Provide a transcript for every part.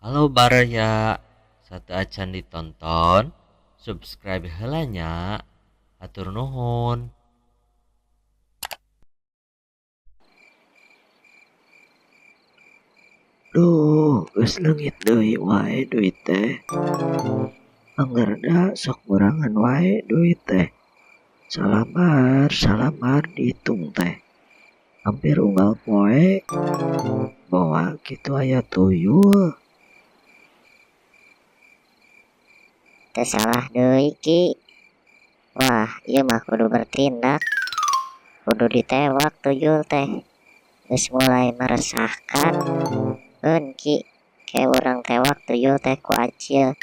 Halo baraya, sateuacan ditonton, subscribe heula nya. Hatur nuhun. Duh, geus leungit deui wae duit teh. Angger da sok ngurangan wae duit teh. Salambar salambar dihitung teh. Hampir unggal poe bawa kitu aya tuyul. Teu salah deui Ki. Wah, ieu mah kudu bertindak. Kudu ditewak tuyul teh. Geus mulai meresahkan. Eun Ki, ke urang tewak tuyul teh ku acil.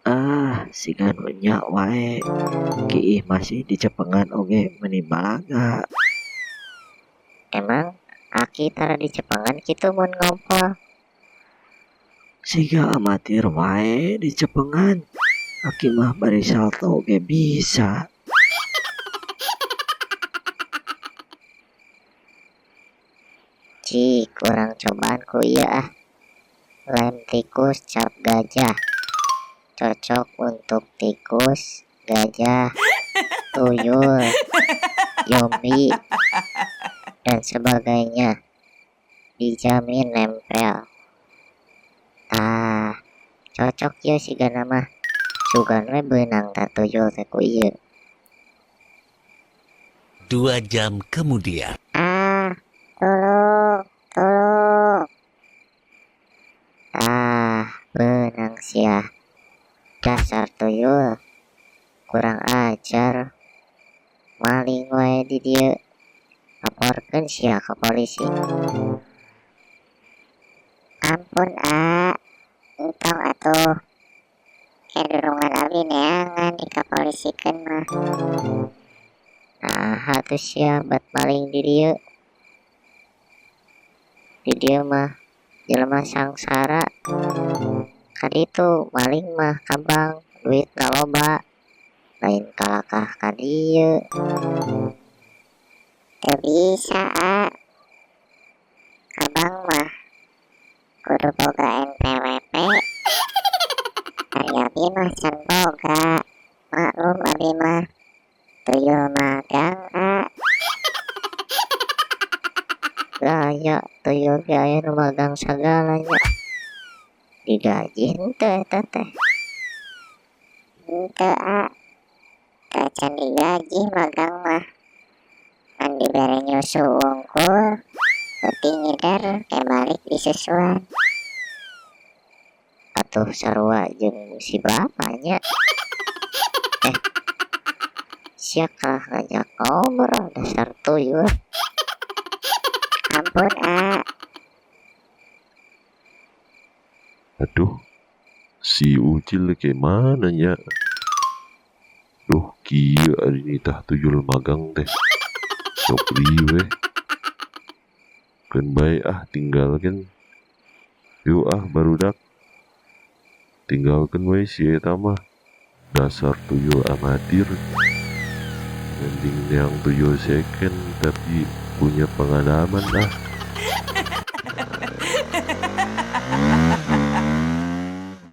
Ah, siga nu nya wae. Kiih masih dicepengan oge meuni balaga. Emang aki tara dicepengan kitu mun ngompol? Siga amatir wae dicepengan. Aki mah bari salto ge bisa. Cik, urang cobaan ku ieu ah. Lem tikus cap gajah. Cocok untuk tikus, gajah, tuyul, zombie, dan sebagainya. Dijamin nempel. Tah, cocok ieu sigana mah. Sugan we beunang tah tuyul teh ku ieu. 2 jam kemudian. Ah, tolong, tolong. Ah, beunang sia. Dasar tuyul. Kurang ajar. Maling wae di dieu. Laporkeun sia ka polisi. Ampun, a. Entong atuh. Ke durungan abi neangan dikapolisikeun mah. Nah, atuh sia bat maling di dieu. Di dieu mah jelema sangsara. Kaditu maling mah ka bank duitna loba. Lain kalakah ka dieu. Teu bisa, a. Ka bank mah kudu boga NPWP. Ari abi mah can boga. Maklum abi mah tuyul magang, a. Gaya tuyul ge aya nu magang sagala nya. Digaji henteu eta teh. Henteu, a. Teu acan digaji magang mah. Ngan dibere nyusu wungkul, peuting ngider ke balik disusuan. Atuh sarua jeung si bapa nya. Sia kalah ngajak ngobrol dasar tuyul. Ampun, a. Aduh, si Ucil ke mana nya? Duh, kieu ari nitah tuyul magang teh. Sok riweuh. Keun bae ah tinggalkeun. Yuk ah barudak. Tinggalkeun we si eta mah. Dasar tuyul amatir. Mending yang tuyul second tapi punya pengalaman lah.